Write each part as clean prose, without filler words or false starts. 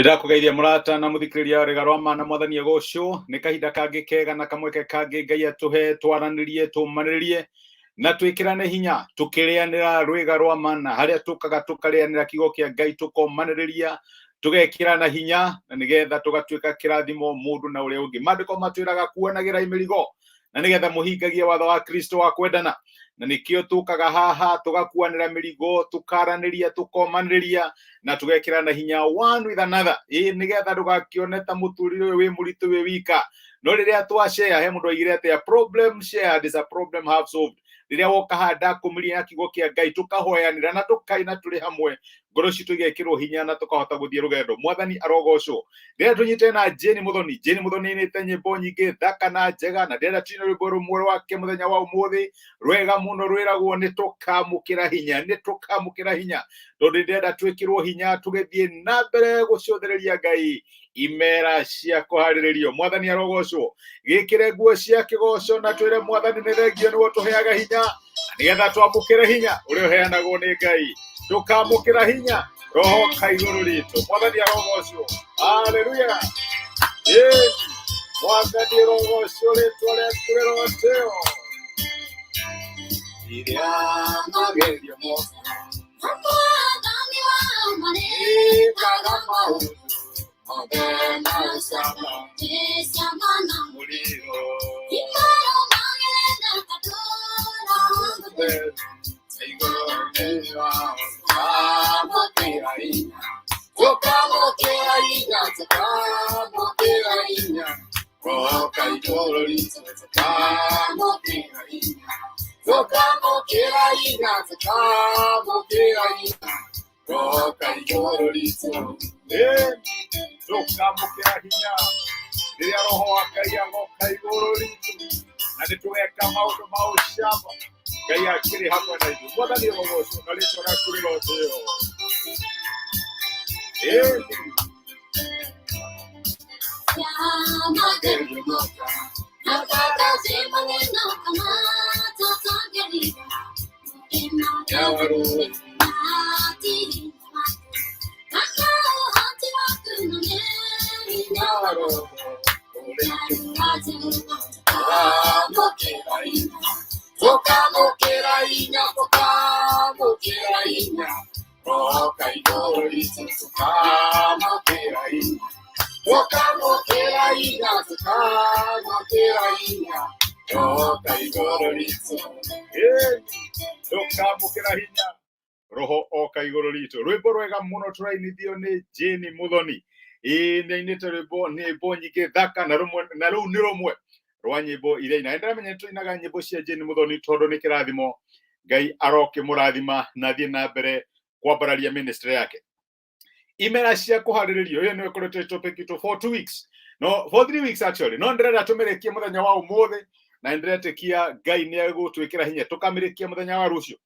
Nĩndakũgeithia mũrata na mũthikĩrĩria wa rĩga rwa ma na mwathani agocwo. Nĩ kahinda kangĩ kega na kamweke kangĩ Ngai atũhe twaranĩrie, tũmanĩrĩrie na twĩkĩrane hinya tũkĩrĩanĩra rwĩga rwa mana, harĩa tũkaga tũkarĩanĩra kiugo kĩa Ngai, tũkomanĩrĩria, tũgekĩrana hinya na nĩgetha tũgatuĩka kĩrathimo mũndũ na ũrĩa ũngĩ. Maandĩko matwĩraga kuanagĩrai mĩrigo na nĩgetha mũhingagie watho wa Kristo wa kwendana, na nĩkĩo tũkaga haha tũgakuanĩra mĩrigo, tũkaranĩria, tũkomanĩrĩria na tũgekĩrana hinya one with another, ĩ nĩgetha ndũgakĩone ta mũtũrĩre ũyũ wĩ mũritũ wĩ wika. No rĩrĩa twashare, he mũndũ aigire atĩa, "Problem shared is a problem half solved." Rĩrĩa woka haha ndakũmĩria na kiugo kĩa Ngai, tũkahoyanĩra na tũkaina tũrĩ hamwe, ngoro citũ igekĩrwo hinya na tũkahota gũthiĩ rũgendo. Mwathani arogocwo. Rĩrĩa tũnyitene na Jane Muthoni, Jane Muthoni ainĩte nyĩmbo nyingĩ thaka na njega, na ndĩrenda tuine rwĩmbo rũmwe rwake mũthenya wa ũmũthĩ rwega mũno, rwĩragwo "Nĩ tũkamũkĩra hinya". Nĩ tũkamũkĩra hinya, tondũ ndĩrenda twĩkĩrwo hinya tũgĩthiĩ na mbere gũcũthĩrĩria Ngai imera cia kũharĩrĩrio. Mwathani arogocwo. Gĩkĩre nguo cia kĩgoco na twĩre Mwathani nĩ thengio nĩwe ũtũheaga hinya, na nĩgetha twamũkĩre hinya ũrĩa ũheanagwo nĩ Ngai. Tũkamũkĩra hinya roho ka igũrũ ritũ. Mwathani arogocwo. Haleluya. Ĩĩ, Mwathani rogocwo, rĩtwa rĩaku rĩrotĩo rĩrĩa magerio moka. Ĩkaga maũndũ mothe na ũcamba mũriro igũrũ tũkamũkĩra hinya, tũkamũkĩra hinya, tũkamũkĩra hinya roka igũrũ ritũ, tũkamũkĩra hinya, tũkamũkĩra hinya, tũkamũkĩra hinya roka igũrũ ritũ. Tũkamũkĩra hinya rĩrĩa roho wa Ngai agoka igũrũ ritũ, na nĩ tũgeka maũndũ ma ũcamba Ngai akĩrĩ hamwe na ithuĩ. Mwathani rogocwo na rĩtwa rĩaku rĩrotĩo. Ĩĩ. Tũkamũkĩra hinya, tũkamũkĩra hinya roka igũrũ ritũ, tũkamũkĩra hinya, tũkamũkĩra hinya, tũkamũkĩra hinya roka igũrũ ritũ. Tũkamũkĩra hinya roho oka igũrũ ritũ. Rwĩmbo rwega mũno tũrainithio nĩ Jane Muthoni. Ĩĩ, nĩ ainĩte rwĩmbo, nyĩmbo nyingĩ thaka, na rũmwe na rũu nĩ rũmwe rwa nyĩmbo iria aina. Nĩndĩramenya nĩ tũinaga nyĩmbo cia Jane Muthoni tondũ nĩ kĩrathimo. Ngai arokĩmũrathima na athiĩ na mbere kwambararia ministry yake. Imera cia kũharĩrĩrio, ĩyo nĩyo ĩkoretwo ĩ topic itũ for 2 weeks, no for 3 weeks actually, no ndĩrenda tũmĩrĩkie mũthenya wa ũmũthĩ, na nĩndĩretĩkia Ngai nĩ egũtwĩkĩra hinya tũkamĩrĩkia mũthenya wa rũciũ,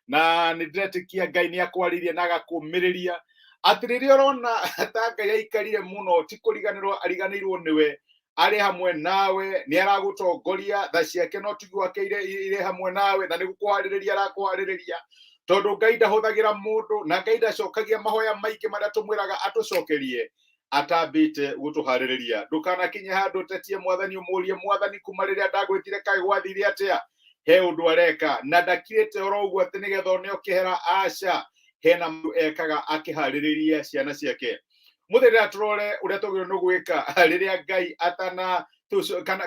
na nĩndĩretĩkia Ngai nĩ akwarĩirie na agakũmĩrĩria atĩ rĩrĩa ũrona ta Ngai aikarire mũno, ti kũriganĩrwo ariganĩirwo nĩwe, arĩ hamwe nawe, nĩ aragũtongoria, tha ciake no tigi wake irĩ hamwe nawe, na nĩ gũkũharĩrĩria arakũharĩrĩria, tondũ Ngai ndahũthagĩra mũndũ na Ngai ndacokagia mahoya maingĩ marĩa tũmwĩraga atũcokerie atambĩte gũtũharĩrĩria. Ndũkanakinye handũ ũtetie Mwathani, ũmũrie, "Mwathani, kuma rĩrĩa ndagwĩtire kaĩ gwathire atĩa?" He ũndũ areka na ndakirĩte oro ũguo atĩ nĩgetha one ũkĩhera. Aca, hena mũndũ ekaga akĩharĩrĩria ciana ciake. Mũthenya tũrore ũrĩa twagĩrĩirwo nĩ gwĩka rĩrĩa Ngai atana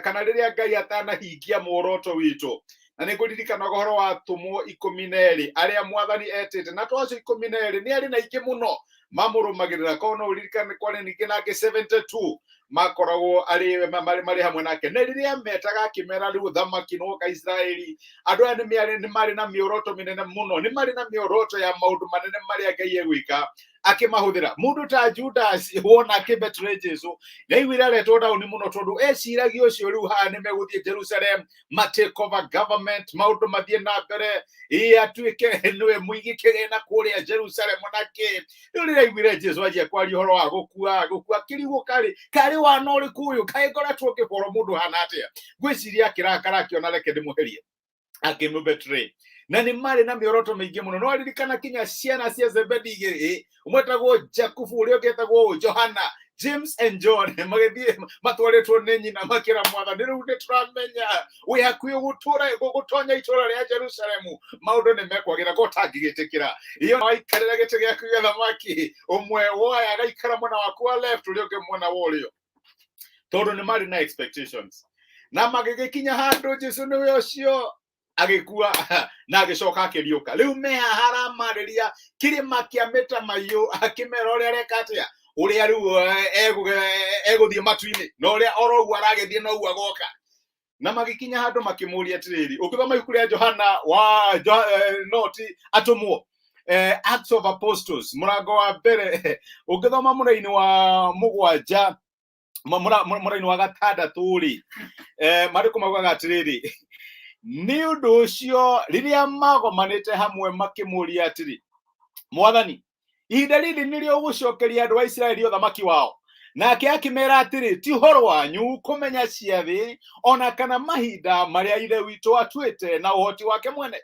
kana rĩrĩa Ngai atanahingia muoroto witũ. Na nĩ ngũririkana ũhoro wa atũmwo 12 arĩa Mwathani etĩte, na to acio 12, nĩ arĩ na aingĩ mũno mamũrũmagĩrĩra. Korwo no ũririkane, kwarĩ ningĩ nangĩ 72 makoragwo arĩ marĩ hamwe nake, na rĩrĩa metaga akĩmera rĩu ũthamaki nĩwoka Isiraeli. Andũ aya nĩ marĩ na mĩoroto mĩnene mũno, nĩ marĩ na mĩoroto ya maũndũ manene marĩa Ngai egwĩka akĩmahũthĩra. Mũndũ ta Judas wona akĩbetray Jesu, nĩaiguire aretwo down mũno, tondũ eciragia ũcio rĩu haha nĩ megũthiĩ Jerusalem, ma take over government, maũndũ mathiĩ na mbere, ĩ atuĩke nĩwe mũigi kĩgĩna kũrĩa Jerusalem na kĩ. Rĩu rĩrĩa aiguire Jesu anjia kwaria ũhoro wa gũkua, akĩrigwo karĩ wana ũrĩkũ ũyũ, kaĩ ngoretwo ngĩboro mũndũ hana atĩa? Ngwĩciria akĩrakara, akĩona reke ndĩmũherie, akĩmũbetray. Na nĩ marĩ na mĩoroto mĩingĩ mũno. No ririkana kinya ciana cia Zebedi igĩrĩ, ũmwe etagwo Jakubu, ũrĩa ũngĩ etagwo Johana, James and John, magĩthiĩ matwarĩtwo nĩ nyina makĩra mwathani, rĩu nĩ tũramenya wĩ hakuhĩ gũtũra gũtonya itũra rĩa Jerusalemu, maũndũ nĩ mekwagĩra ko tangĩgĩtĩkĩra iyo waikarĩra gĩtĩ gĩaku gĩa thamaki, ũmwe woya agaikara mwena waku wa left, ũrĩa ũngĩ mwena wa ũrĩo, tondũ nĩ marĩ na expectations. Na magĩgĩkinya handũ Jesu nĩwe ũcio agĩkua na agĩcoka akĩriũka. Rĩu me haha aramarĩria kĩrĩma kĩa mĩtamaiyũ, akĩmera ũrĩa areka atĩa, ũrĩa rĩu egũthiĩ matu-inĩ, na ũrĩa oro ũguo aragĩthiĩ noguo agoka. Na magĩkinya handũ makĩmũria atĩrĩrĩ, ũngĩthoma ibuku rĩa Johana wa no ti atũmwo, Acts of Apostles mũrango wa mbere, ũngĩthoma mũraini wa mũgwanja, mũraini wa gatandatũ rĩ, maandĩko maugaga atĩrĩrĩ, nĩ ũndũ ũcio rĩrĩa magomanĩte hamwe makĩmũria atĩrĩ, mwathani, ihinda rĩrĩ nĩrĩo ũgũcokeria andũ a Isiraeli ũthamaki wao? Nake akĩmera atĩrĩ, ti ũhoro wanyu kũmenya ciathĩ ona kana mahinda marĩa Ithe witũ atuĩte na ũhoti wake mwene,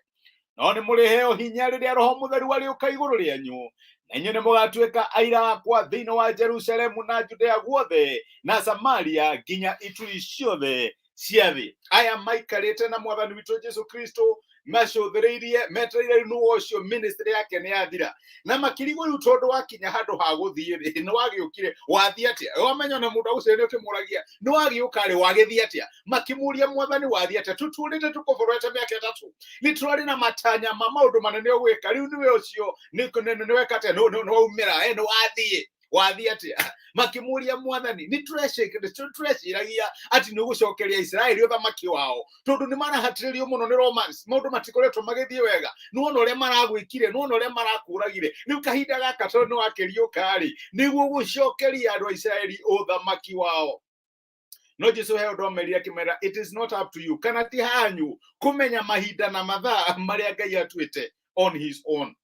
no nĩ mũrĩheo hinya rĩrĩa Roho Mũtheru arĩũka igũrũ rĩanyu, na inyuĩ nĩ mũgatuĩka aira akwa thĩinĩ wa Jerusalemu na Judea guothe na Samaria nginya ituri ciothe cia thĩ. Aya maikarĩte na mwathani witũ Jesu Kristo macũthĩrĩirie metereire rĩu nĩwe ũcio ministry yake nĩ yathira, na makĩrigwo rĩu tondũ wakinya handũ ha gũthiĩ rĩ, nĩ wagĩũkire wathiĩ atĩa? Wamenya ona mũndũ agũcere nĩ ũkĩmũragia nĩ wagĩũka rĩ, wagĩthiĩ atĩa? Makĩmũria, mwathani, wathiĩ atĩa? Tũtũrĩte tũkũborete mĩaka 3, nĩ tũrarĩ na matanya ma maũndũ manene ũgwĩka, rĩu nĩwe ũcio nĩ weka atĩa? Nĩ waumĩra, nĩ wathiĩ, wathiĩ atĩa? Makĩmũria, mwathani, nĩ tũreciragia atĩ nĩ ũgũcokeria Isiraeli ũthamaki wao, tondũ nĩ marahatĩrĩrio mũno nĩ Romans, maũndũ matikoretwo magĩthiĩ wega, nĩwona ũrĩa maragwĩkire, nĩwona ũrĩa marakũragire, rĩu kahinda gaka tondũ nĩ wakĩriũka rĩ, nĩguo gũcokeria andũ a Isiraeli ũthamaki wao. No Jesu he ũndũ amerire akĩmera, it is not up to you, kana ti hanyu kũmenya mahinda na mathaa marĩa Ngai atuĩte on his own.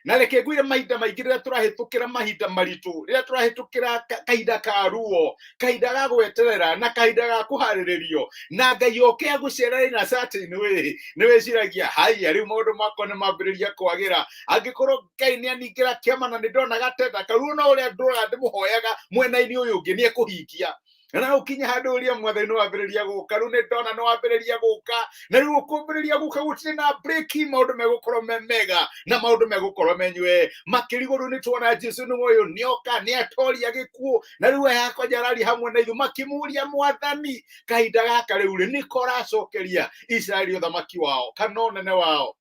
Na reke ngwĩre, mahinda maingĩ rĩrĩa tũrahĩtũkĩra mahinda maritũ, rĩrĩa tũrahĩtũkĩra kahinda ka ruo, kahinda ga gweterera na kahinda ga kũharĩrĩrio na Ngai oke agũcerere na certain way, nĩ wĩciragia haiya, rĩu maũndũ makwa nĩ mambĩrĩria kwagĩra, angĩkorwo Ngai nĩ aningĩra kĩama na nĩ ndona gatenda kau, no ũrĩa ndũraga ndĩmũhoyaga mwena-inĩ ũyũ ũngĩ nĩ ekũhingia. Na ũkinye handũ ũrĩa mwathani nĩ wambĩrĩria gũka, rĩu nĩ ndona nĩ wambĩrĩria gũka, na rĩu ũkũmbĩrĩria gũka gũtirĩ na breki, maũndũ megũkorwo me mega na maũndũ megũkorwo menyue makĩrigwo. Rĩu nĩ tuona Jesu nĩ ũyũ nĩoka, nĩ atoria gĩkuũ, na rĩu yakwa njararia hamwe na ithuĩ. Makĩmũria, mwathani, kahinda gaka rĩu rĩ, nĩko ũracokeria Isiraeli ũthamaki wao kana ũnene wao?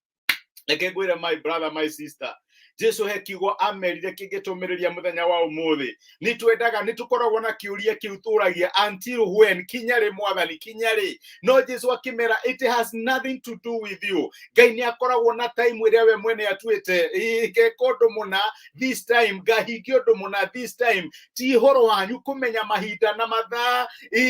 Reke ngwĩre, my brother, my sister, Jesu he kiugo amerire kĩngĩtũmĩrĩria mũthenya wa ũmũthĩ. Nĩ twendaga, nĩ tũkoragwo na kĩũria kĩu tũragia, until when? Kinya rĩ, mwathani? Kinya rĩ? No Jesu akĩmera, it has nothing to do with you. Ngai nĩ akoragwo na time ĩrĩa we mwene atuĩte, ngeka ũndũ mũna this time, ngahingia ũndũ mũna this time. Ti ũhoro wanyu kũmenya mahinda na mathaa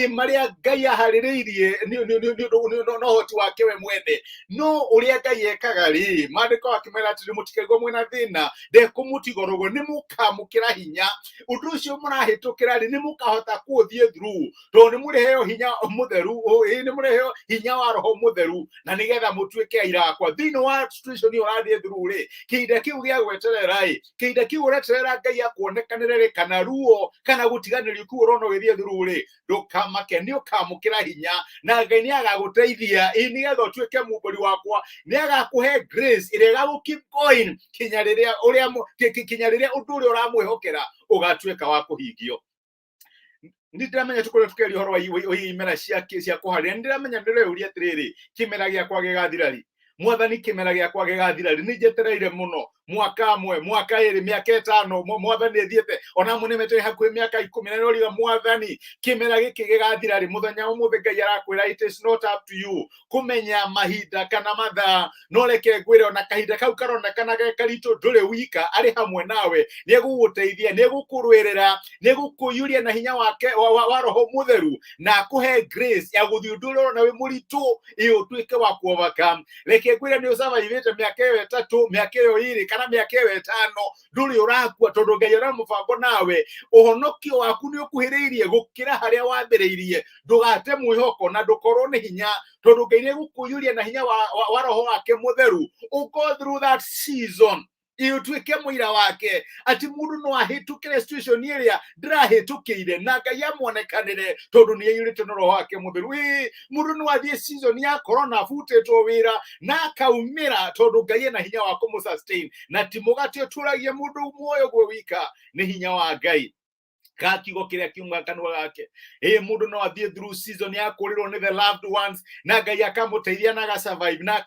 marĩa Ngai aharĩrĩirie nĩ na ũhoti wake we mwene. No ũrĩa Ngai ekaga rĩ, maandĩko akĩmera atĩrĩ, mũtikaigua mwĩna thĩna, ndekũmũtigorogwo, nĩ mũkamũkĩra hinya. Ũndũ ũcio mũrahĩtũkĩra rĩ, nĩ mũkahota kũũthiĩ through, tondũ nĩ mũrĩheo hinya mũtheru, nĩ mũrĩheo hinya wa Roho Mũtheru, na nĩgetha mũtuĩke aira akwa thĩinĩ wa situation ĩyo ũrathiĩ through rĩ. Kĩhinda kĩu gĩa gweterera ĩ, kĩhinda kĩu ũreterera Ngai akuonekanĩre rĩ, kana ruo kana gũtiganĩrio kũu ũrona ũgĩthiĩ through rĩ, ndũkamake, nĩ ũkamũkĩra hinya na Ngai nĩ agagũteithia, nĩgetha ũtuĩke mumbũri wakwa. Nĩ agakũhe grace ĩrĩa ĩgagũ keep going kinya rĩrĩa ũrĩa kinya rĩrĩa ũndũ ũrĩa ũramwĩhokera ũgatuĩka wa kũhingio. Nĩ ndĩramenya tũkoretwo tũkĩaria ũhoro wa imera cia kũharĩria. Nĩ ndĩramenya nĩ ũreyũria atĩrĩrĩ, kĩmera gĩakwa gĩgathira rĩ? Mwathani, kĩmera gĩakwa gĩgathira rĩ? Nĩ njetereire mũno, mwaka mwe, mwaka 2, mĩaka 5, mwathani ĩthiĩte ona amwe nĩ metereire hakuhĩ mĩaka 10, na nĩũriga, mwathani, kĩmera gĩkĩ gĩgathira rĩ? Mũthenya wa ũmũthĩ Ngai arakwĩra, it is not up to you kũmenya mahinda kana mathaa. No reke ngwĩre, ona kahinda kau karonekana ge karitũ, ndũrĩ wika, arĩ hamwe nawe, nĩ egũgũteithia, nĩ egũkũrũĩrĩra, nĩ egũkũiyũria na hinya wake wa Roho Mũtheru na akũhe grace ya gũthiĩ ũndũ ũrĩa ũrona wĩ mũritũ, ĩ ũtuĩke wa ku overcome. Reke ngwĩre, nĩ ũcavaivĩte mĩaka ĩyo 3, mĩaka ĩyo 2. Kana mĩaka ĩyo 5 ndũrĩ ũrakua, tondũ Ngai arĩ na mũbango nawe. Ũhonokio waku nĩ ũkuhĩrĩirie gũkĩra harĩa wambĩrĩirie. Ndũgate mwĩhoko na ndũkorwo nĩ hinya, tondũ Ngai nĩ egũkũiyũria na hinya wa roho wake mũtheru. Ũ go through that season, ũtuĩke mũira wake atĩ mũndũ no ahĩtũkĩre situation ĩrĩa ndĩrahĩtũkĩire na Ngai amuonekanĩre, tondũ nĩ aiyũrĩtwo na roho wake mũtheru. Ĩĩ, mũndũ no athiĩ season ya corona abutĩtwo wĩra na akaumĩra, tondũ Ngai ena hinya wa kũmũ sustain. Na ti mũgate ũtũragia mũndũ muoyo guo wika, nĩ hinya wa Ngai ka kiugo kĩrĩa kiumaga kanua gake. Ĩ, mũndũ no athiĩ through season ya kũrĩrwo nĩ the loved ones na Ngai akamũteithia na agasurvive na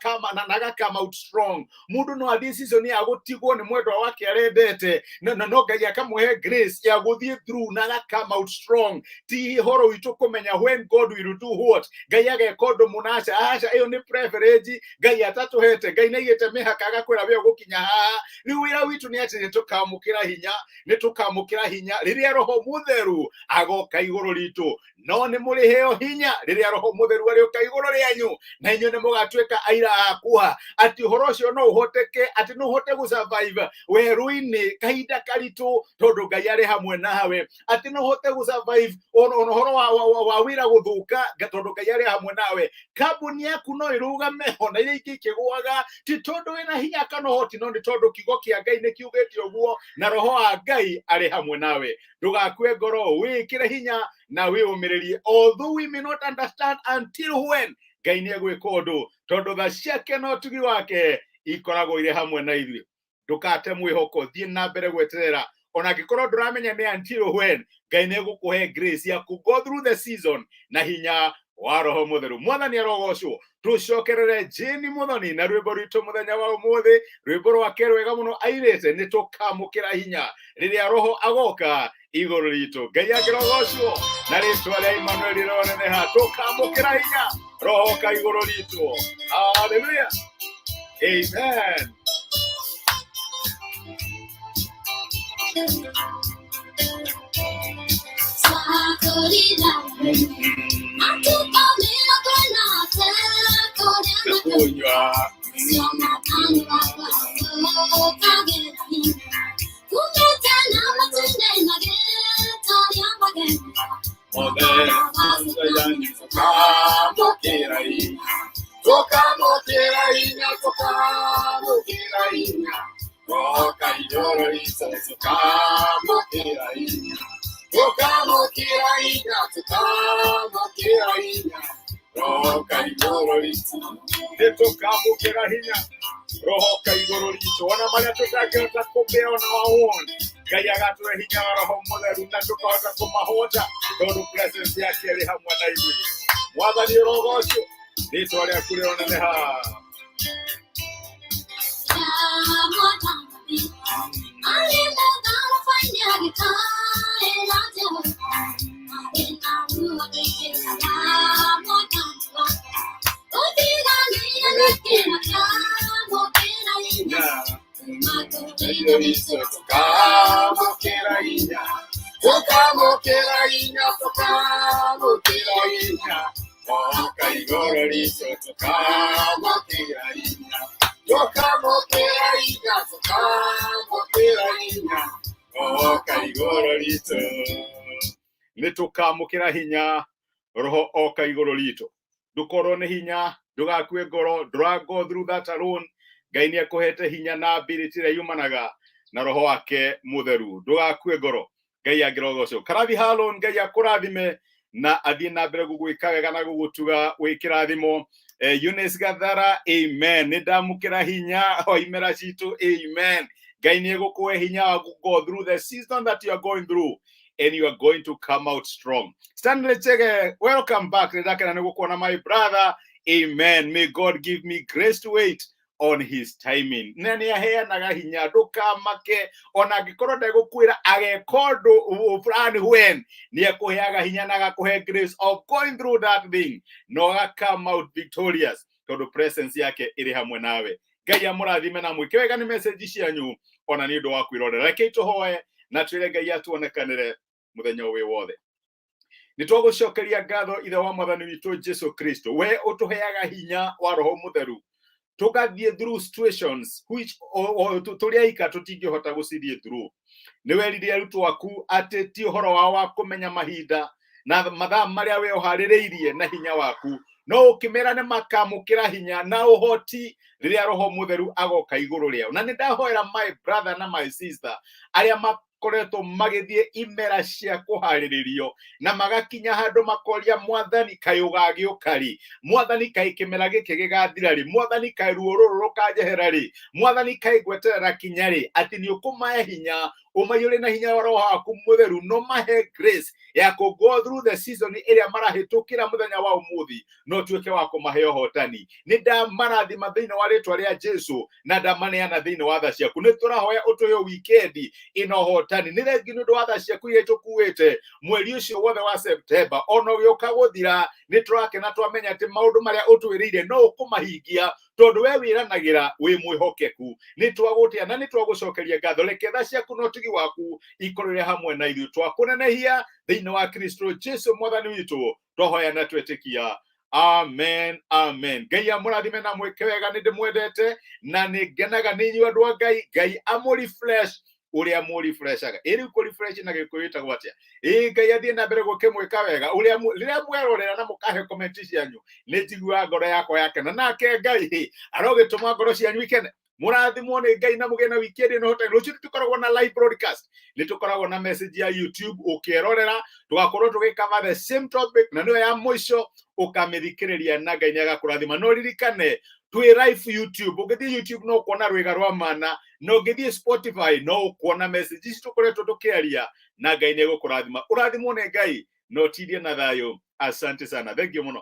aga come out strong. Mũndũ no athiĩ season ya gũtigwo nĩ mwendwa wake arendete no Ngai akamũhe grace ya gũthiĩ through na aga come out strong. Ti horo witũ kũmenya when God will do what. Ngai ageka ũndũ mũna, aca aca, ĩyo nĩ preference Ngai atatũhete. Ngai nĩaigĩte mĩhaka, agakwĩra we ũgũkinya haha. Rĩu wĩra witũ nĩ atĩ nĩ tũkamũkĩra hinya, nĩ tũkamũkĩra hinya rĩrĩa roho mũtheru agoka igũrũ ritũ. No nĩ mũrĩheo hinya rĩrĩa roho mũtheru arĩũka igũrũ rĩanyu, na inyuĩ nĩ mũgatuĩka aira akwa, atĩ ũhoro ũcio no ũhoteke, atĩ no ũhote gũsurvive werũ-inĩ kahinda karitũ tondũ Ngai arĩ hamwe nawe, atĩ no ũhote gũsurvive ona ũhoro wa wĩra gũthũka tondũ Ngai arĩ hamwe nawe. Kambuni yaku no ĩrũgame ona iria ingĩ ikĩgũaga, ti tondũ wĩna hinya kana ũhoti, no nĩ tondũ kiugo kĩa Ngai nĩ kiugĩte ũguo na roho wa Ngai arĩ hamwe nawe. Ndũgakue ngoro, wĩkĩre hinya na wĩũmĩrĩrie. Although we may not understand until when, Ngai nĩ egwĩka ũndũ, tondũ tha ciake na ũtugi wake ikoragwo irĩ hamwe na ithuĩ. Ndũkate mwĩhoko, thiĩ na mbere gweterera ona angĩkorwo ndũramenya nĩ until when. Ngai nĩ egũkũhe grace ya ku go through the season na hinya wa roho mũtheru. Mwathani arogocwo. Tũcokerere Jane Muthoni na rwĩmbo rwitũ mũthenya wa ũmũthĩ, rwĩmbo rwake rwega mũno airĩte, nĩ tũkamũkĩra hinya rĩrĩa roho agoka igũrũ ritũ. Ngai angĩrogocwo na rĩtwa rĩa Emmanuel rĩroneneha. Tũkamũkĩra hinya roho ka igũrũ ritũ. Hallelujah, amen. Kunywa. Othe tũkamũkĩra hinya, tũkamũkĩra hinya, tũkamũkĩra hinya roka igũrũ ritũ. Tũkamũkĩra hinya, tũkamũkĩra hinya, tũkamũkĩra hinya roka igũrũ ritũ. Nĩ tũkamũkĩra hinya roho ka igũrũ ritũ, ona marĩa tũtangĩhota kũmĩa ona wawon, Ngai agatũhe hinya wa roho mũtheru na tũkahota kũmahota, tondũ presence yake ĩrĩ hamwe na ithuĩ. Mwathani ũrogocwo, rĩtwa rĩaku rĩroneneha. Tũkamũkĩra hinya, tũkamũkĩra hinya, tũkamũkĩra hinya roka igũrũ ritũ. Tũkamũkĩra hinya, tũkamũkĩra hinya, tũkamũkĩra hinya roka igũrũ ritũ. Nĩ tũkamũkĩra hinya roho oka igũrũ ritũ. Ndũkorwo nĩ hinya, ndũgakue ngoro, ndũra go through that alone. Ngai nĩ akũhete hinya na ability ĩrĩa yumanaga na roho wake mũtheru. Ndũgakue ngoro. Ngai angĩrogocwo. Karathi Harlon, Ngai akũrathime na athiĩ na mbere gũgwĩka wega na gũgũtuga wĩ kĩrathimo. Eunice Gathara, amen. Nĩ ndamũkĩra hinya wa imera citũ, amen. Ngai nĩ egũkũhe hinya wa go through the season that you are going through and you are going to come out strong. Stanley Chege, welcome back. Nĩndakena nĩ gũkuona, my brother. Amen. May God give me grace to wait on his timing. Na nĩ aheanaga hinya, ndũkamake ona angĩkorwo ndegũkwĩra ageka ũndũ fulani when. Nĩ ekũheaga hinya na agakũhe grace of going through that thing na ũga come out victorious, tondũ presence yake ĩrĩ hamwe nawe. Ngai amũrathime na mwĩke wega nĩ message cianyu ona nĩ ũndũ wa kwĩrorera. Rekei tũhoe na twĩre Ngai atuonekanĩre mũthenya ũyũ wothe. Nĩ twagũcokeria ngatho, ithe wa mwathani witũ Jesu Kristo, we ũtũheaga hinya wa roho mũtheru. Tũgathiĩ through situations which tũrĩ aika tũtingĩhota gũcithiĩ through. Nĩ werire arutwo aku atĩ ti ũhoro wao wa kũmenya mahinda na mathaa marĩa we ũharĩrĩirie na hinya waku, no ũkĩmera nĩ makamũkĩra hinya na ũhoti rĩrĩa Roho Mũtheru agoka igũrũ rĩao. Na nĩ ndahoera my brother na my sister arĩa makoretwo magĩthiĩ imera cia kũharĩrĩrio na magakinya handũ makoria, Mwathani, kaĩ ũgagĩũka rĩ? Mwathani, kaĩ kĩmera gĩkĩ gĩgathira rĩ? Mwathani, kaĩ ruo rũrũ rũkanjehera rĩ? Mwathani, kaĩ ngweterera kinya rĩ? Atĩ nĩ ũkũmahe hinya, ũmaiyũre na hinya wa Roho waku Mũtheru, no mahe grace ya kũ go through the season ĩrĩa marahĩtũkĩra mũthenya wa ũmũthĩ, no tuĩke wa kũmahe ũhotani. Nĩ ndamarathima thĩinĩ wa rĩtwa rĩa Jesu na ndamaneana thĩinĩ wa tha ciaku. Nĩ tũrahoya ũtũhe wikendi ĩna ũhotani. Nĩ thengi nĩ ũndũ wa tha ciaku iria tũkuĩte mweri ũcio wothe wa Septemba ona ũgĩũka gũthira. Nĩ tũrakena twamenya atĩ maũndũ marĩa ũtwĩrĩire no ũkũmahingia, tondũ we wĩranagĩra wĩ mwĩhokeku. Nĩ twagũtĩa na nĩ twagũcokeria ngatho. Reke tha ciaku na ũtugi waku ikorere hamwe na ithuĩ. Twakũnenehia thĩinĩ wa Kristo Jesu Mwathani witũ, twahoya na twetĩkia, amen, amen. Ngai amũrathime na mwĩke wega. Nĩ ndĩmwendete na nĩ ngenaga nĩ inyuĩ andũ a Ngai. Ngai amũrefresh ũrĩa mũrefreshaga. Ĩ rĩu kũrefresh na Gĩkũyũ ĩtagwo atĩa? Ĩ Ngai athiĩ na mbere gũkĩmwĩka wega. Ũrĩa rĩrĩa mwerorera na mũkahe comment cianyu, nĩ njiguaga ngoro yakwa yakena, nake Ngai hĩ arogĩtũma ngoro cianyu ikene. Mũrathimwo nĩ Ngai na mũgĩe na wikendi ĩno hotani. Rũciũ tũkoragwo na live broadcast, nĩ tũkoragwo na message ya YouTube ũkĩrorera, tũgakorwo tũgĩcover the same topic na nĩyo ya mũico ũkamĩthikĩrĩria, na Ngai nĩ agakũrathima. No ririkane twĩ live YouTube. Ũngĩthiĩ YouTube no ũkuona Rwĩga rwa Mana, na ũngĩthiĩ Spotify no ũkuona message ici tũkoretwo tũkĩaria, na Ngai nĩ egũkũrathima. Ũrathimwo nĩ Ngai na ũtindie na thayũ. Asante sana, thank you mũno.